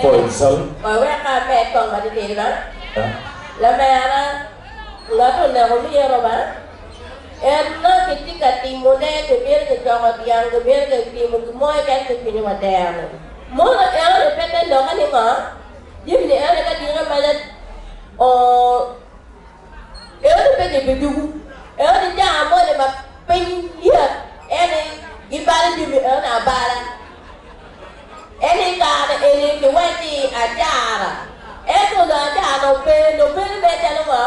Pwoyo cal. Wek amed kong matitidi ba. Lamera, ngat oneko myero ba. En ma kitye ka timone, kibino kicoko dyang, kibino kitimo gin mo keken ki cwinyo wa dero-ni. Mono enoni pe te lokke ni ngo? Jami-ni enoni ka dike maca oo, enoni pe kibidugu. Enoni caa moni ma piny lyet eni gibalo jami enoni abala. Ento i kare eni kiwacci acara, ento onongo acara nongo pe, nongo bedo mere calo ngo?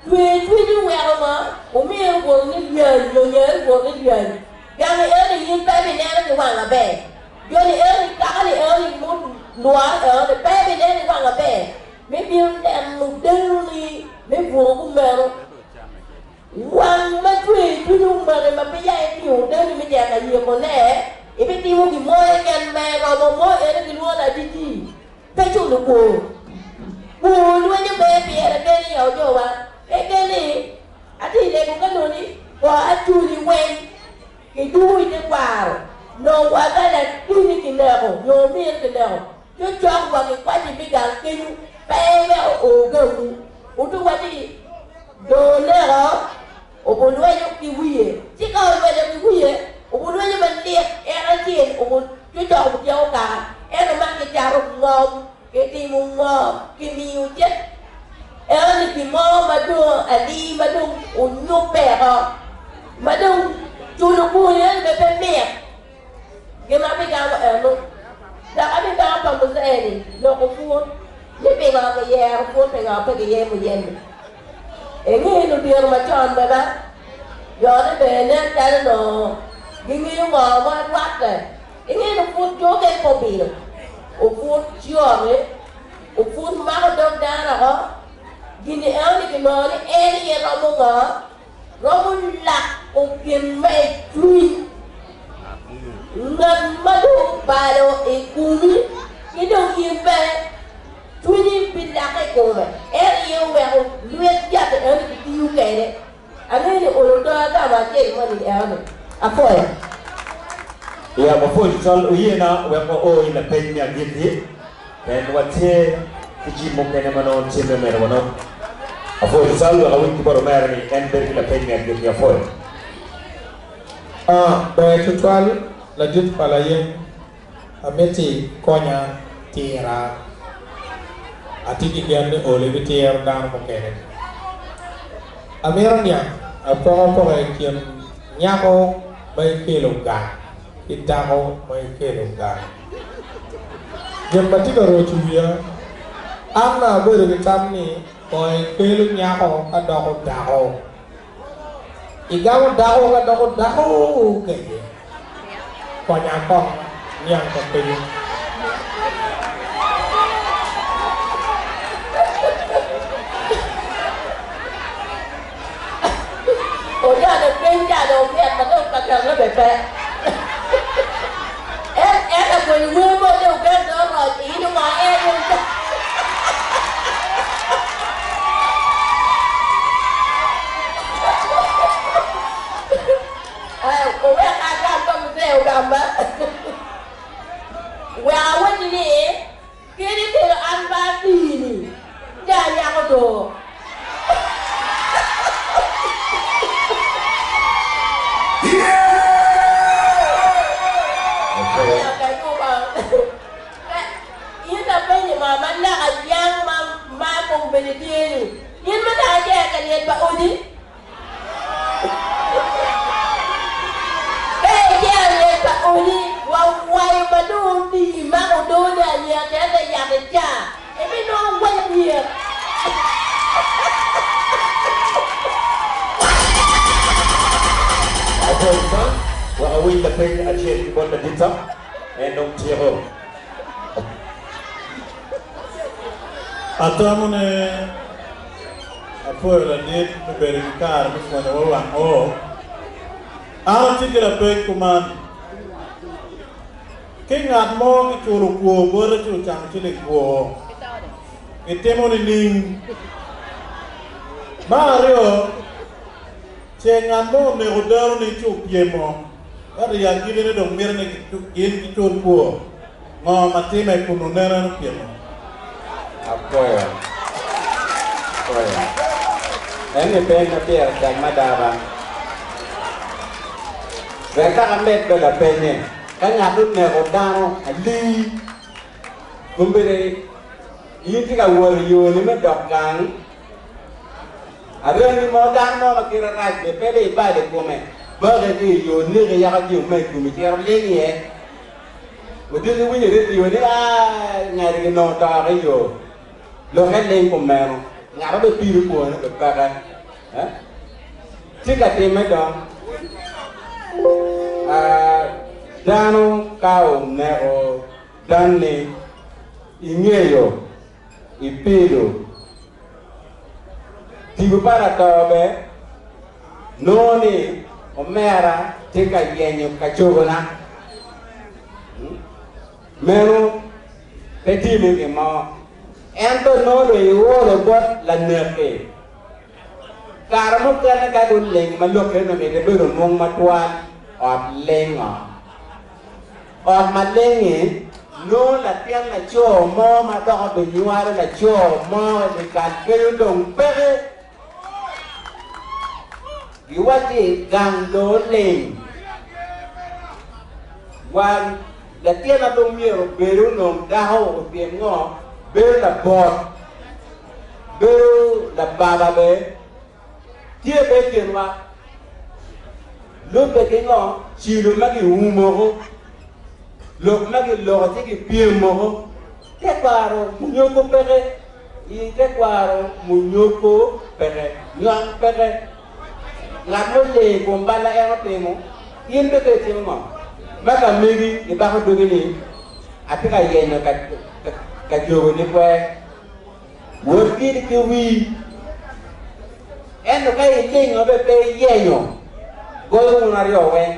Cwer cwiny oweko ngo? Omiro buto ni lyany nyo nyeri buto ni lyany. Gang eno ni in pe ibineno ki wang aber. Joni eno ni kaka ni eno ni mulwore eno ni pe ibineno ki wang aber. Me bino neno deno ni me buto kumeno. Wang ma cwer cwiny omaki ma peya itingo deni me cito ka yiko ne, ibitimo gin mo keken ma iromo mo eno gilwongo ni aditi. Pe culo kwor. Kwor lwenyo ber pire keni ya ojowa. Keken ni, atye i lego ka nongo ni kor aculi weng kidwogo i te kwaro, nongo wa ka latini kineko nyo omiro kineko, ci ocok wa kikwaci me gang kenyu pe iweko oo gangwu. Otugo waci dong oneko obulwenyo ki wiye, ci ka olwenyo ki wiye, obulwenyo malit en acel obucocoko obutyeko kaka, ento man kicato ngom, kitimo ngo, kimiyo cet eno ni gin mo ma dong alii ma dong onyubbe oko, ma dong culo kwon eno bene pe mit. Gin ma abigamo eno, dok abigamo pa Muzee-ni loko pwony ni pingo kiyero pwony pingo pe giye muyeme. Inge ludito macon bene, jone bene nen calo onongo gingeyo ngo ma rwatte. Inge lupwod jo kene pe obilo, opwod ciote, opwod mako dog dano oko, gin-ni eno ni kinongo ni en aye romo ngo? Romo lako gin ma i cwiny ngat ma dong obalo i komi, ki dong in bene cwinyi bilakke i kome. En aye oweko lwet yat eno kitiyo kwede. Angeyo ni olo to agamo acel moni eno-ni. Apwoyo. Ya, wapwoyo tutwal. Oyena wek wao i lapeny me agikki, pien watye ki jami mukene ma nongo tye me medo manok. Apwoyo tutwal wek awiny ki bot omera ni en bedo ki lapeny me agikki. Apwoyo. A Ber tutwal ladit pa layeng amiti konya tira atye ki gen ni olo ibitiro dano mukene. Amito niang apokapoka i kin nyako ma ikelo gang ki dako ma ikelo gang. Gin ma tye ka roco wiya, an ma abedo ki tam ni kong ikelo nyako ka doko dako. Igamo dako ka doko dako kece. Konya kong niang ka kenyo. Ojone piny ca dong myet ma dong ka ketogi bene pe. En en agweny wer mo ni ogen dong oroc in ongo en in ca. Owek agam ka muzee ogamba. Wek awacci ni, kadi kelo an pe atini, ci anyako doo. In apenyo ngo ma naka yang ma kombeddi tye-ni? In ma naka ice ka lyel pa odi? Ka icito i lyel pa odi, wa wayo ma dong otii ma odone anyira tere te yat ica, ibinongo wayo myel. Apwoyo tutwal, wek awiny lapeny acel ki bot laditta, en dong tyeko. Atamo ni apwoyo ladit me bedo ki kare me pwonyowa wang oo. An atye ki lapeny kuman, Ki ngat mo kiculo kwor bote ci ocamo ciling kwor, kitimo nining? Me aryo, ce ngat mo oneko danoni ci opyemo, ento i agikine dong mito ni gin gicul kwor. Ngo ma time kun onen en opyemo? Apwoyo. Apwoyo. En ni peny ma pire tek mada ba. Wek dok amed be lapenye, ka ngat oneko dano alii, kombeddi in itye ka wot i yoni me dok gang, Arengi mo, dano mo ma kite rac bene pe dong ibalo i kome, bake ki i yo neki yaka jami ma i komi cito ling iye. Odiko iwinyo redio ni aa ngati ginongo to ki i yo. Lokke ling kumeno, ngat ma bene pido kwone bene peke. Eh? Tye ka timme dong. Ah, dano ka oneko danni ingeyo ipido Tipo pa lato bene nongo ni omera tye ka yenyo kacobona. Meno pe timme gin mo. Ento nongo dong iolo bot lanek-ki. Kare mukene ka guling ma lok eno miti bedo mung matwal, ot lingo. Ot maleng-ngi nongo latin laco mo ma dok obinywalo laco mo i dyekal kenyo dong peke. Giwacci gang dong oling. Wa latin ma dong myero obed onong dako otim ngo? Bedo labot, bedo lababa bene. Tye pe i kinwa. Lubbe ki ngo? Cilo ma giumo-gu, lok ma giloko ci gipyemo-gu. Tekwaro munyoko peke. I tekwaro munyoko peke, nywang peke. Ngat mo lee i kom bal ma en otimo, in bene ka itimo ngo? Ma ka megi ibako dogi ni, Atye ka yenyo ka jogo ni kwer. Wot giri ki wii. Ento ka ilingo be pe iyenyo, goyo wun aryo weng.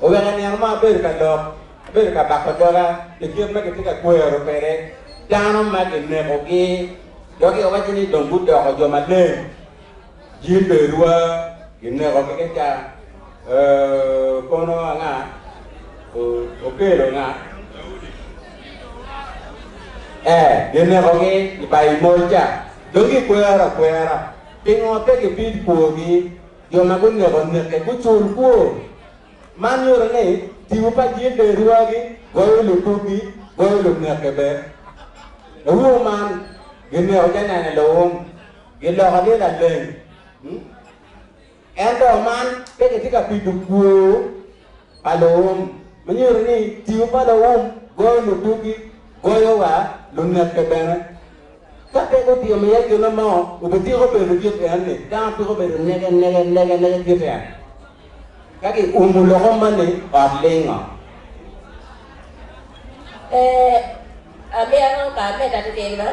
Oweko i nino mo abedo ka lok, abedo ka bako doga pi kit ma kitye ka kwero kwede dano ma kinekogi dok giwaco ni dong gudoko jo maleng. Jim berwa ginekogi ki ca kono anga okelo nga ee ginekogi i bar moc ca dong gikwero akwera pingo pe gipid kwogi jo ma guneko neke gucul kwo man nyuto ni tipo pa jim berwagi goyo lutugi goyo luneke bene lawur man gineko ca nene luwum Giloko ni laleng. Ento man pe kitye ka pido kwor pa luum, ma nyuto ni tipo pa luum goyo lutugi, goyo wa lunekke bene. Ka pe gutimo iye gin mo, obitiko bedo kit en-ni, dano tiko bedo neke neke neke neke kit en. Ka giumo loko moni, ot lingo. Ee, amito ka amedda titino,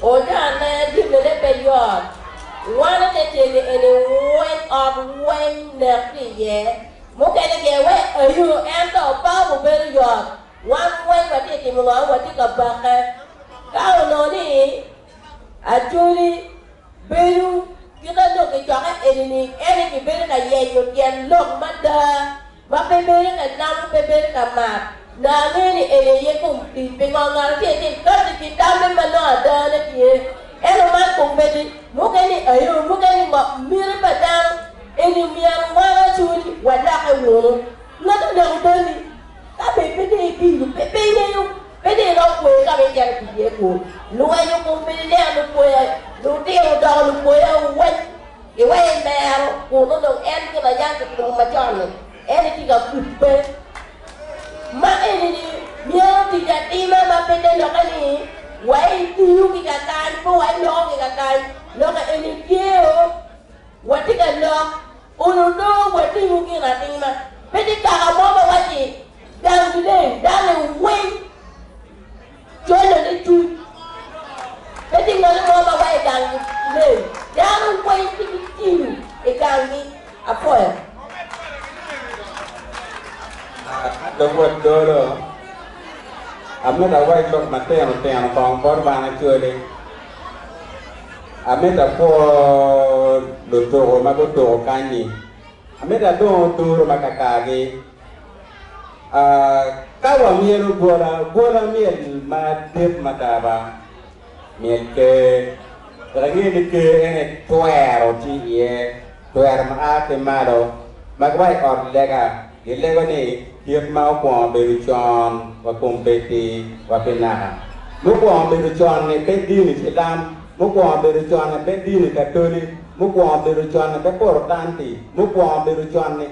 odanne jimine pe yot. Wan ite tyeni eni weng ot weng nek ki iye. Mukene ge we ayo ento pa obedo yot. Wan weng watye timo ngo? Watye ka bakke. Ka onongo ni Acholi Bedo kite lok i cokke eni-ni ene kibedo ka yenyo tyen lok mada ma pe bedo ka namo pe bedo ka mat. Nongo angeyo ni eni aye kom tic pingo ngat acel acel kati ki tamme ma nongo adane tye. Ento man kombeddi mukene ni ayo mukene ni ngo miti pa dano eni myero wan acoli walokke wunu. Ngat oneko dani. Ka bed pe dong ipilo, pe pe ingeyo, pe dong iromo kweyo ka ma icito tic iye kwo. Lwenyo kom bedo ineno lukweya, lutino odoko lukweya weng, iweyo imero kun nongo dong en gin ma yam kitimo macon-ni, en tye ka kubbe. Ma eni-ni myero tic atima ma pe te lokke ni wa itiyo ki kakany, pe wa iloko ki kakany. Lokke eni tye-o, watye ka lok Onongo nongo watingo gin atima. Pe tye kaka mo ma wacci gang gileng, dange weng colo ni cuny. Pe tye ngat mo ma waco gang gileng, dano weng tye ki cilo i ganggi. Apwoyo. Dong wot dolo, amito awac lok matino tino kong bot wan Acholi. Amito apwo lutuku ma gutuku kany-nyi. Amito adong oduro ma kakagi. Ka wamyelo bwola, bwola myel madit mada ba, myel ker. Wek inge ni ker ene twero tye iye, twero ma a ki malo, ma wa i ot lega gilego ni kit ma okwongo bedo con wa kombeddi wa pi naka. Mukwongo bedo con-ni pe dini Cilam, mukwongo bedo con-ni pe dini Katoli, mukwongo bedo con-ni pe Porotanti, mukwongo bedo con-ni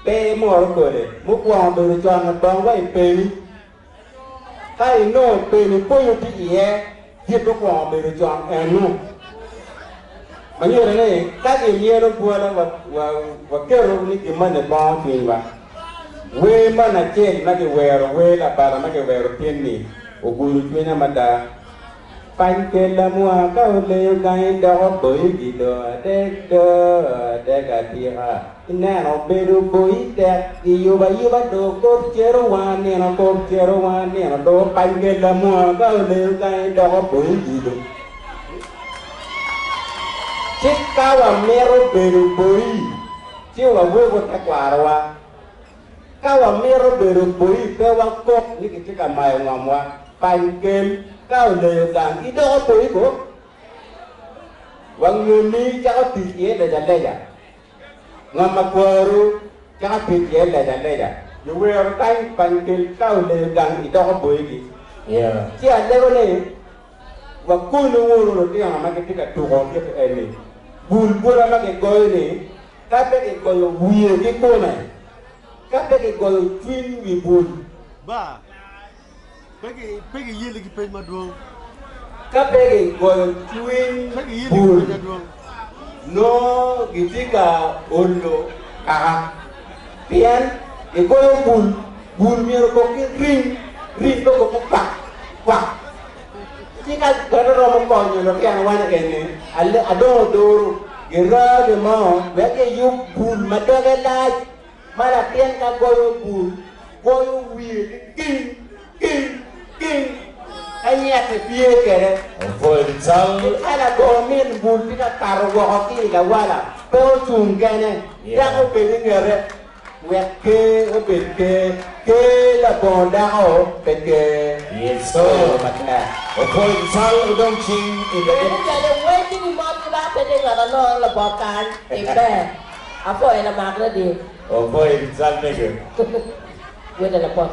Pe imoro kode. Mukwongo bedo con odong wa i peni. Ka inongo peni poyo tye iye, kit mukwongo bedo con enu. Ma nyuto ni ka gimyelo bwola waketo ni gin moni bongo cwinywa. Wer moni acel ma giwero, wer labala ma giwero tin-ni ogudo cwinya mada. Pany kela mua ka oleyo gangi doko boyi gido adek do adek atika ineno bedo boyi tek giyubo ayuba do kop cero wanga nino kop cero wanga nino do pany kela mua ka oleyo gangi doko boyi gido ci ka wamito bedo boyi ci waweko tekwarowa. Ka wamito bedo boi pe wakok ni kitye ka mayo ngomwa. Pany kel ka oleyo gang idoko boi bo. Wangoni cako tic iye leja leja. Ngom ma kwaru cako tic iye leja leja. Giwero kany pany kel ka oleyo gang idoko boi gi. Ci alego ni wakonu wunu lutino ma gitye ka tuko kit eni. Bul bula ma gigoyo ni Ka pe gigoyo wiye ki kome, ka pe gigoyo cwiny wi bul. Ba, pe giyeli ki peny madwong. Ka pe gigoyo cwiny bul, nongo gitye ka olo kaka. Pien gigoyo bul, bul myero okok ki ring, ring pe okok ki kwak, kwak. Ci ka bene romo konyo lutinowa ni eni, adongo duru, giraa gin mo wek giyub bul ma doge lac ma latin ka goyo bul goyo wiye ki king king king ka nyette pye kwede. Ki ka lago min bul tye ka kato woko ki i lawala pe ocung kene, dako obed i ngete. Wek ker obed ker, ker labongo dako pe ker. Yes sir. Matek. Opwoyo cal odong cing i Bedo calo wec ni mot ki dok pe tye ngat anongo labok kany i ber. Apwoyo lamak radio. Opwoyo cal mege. Wede lapot.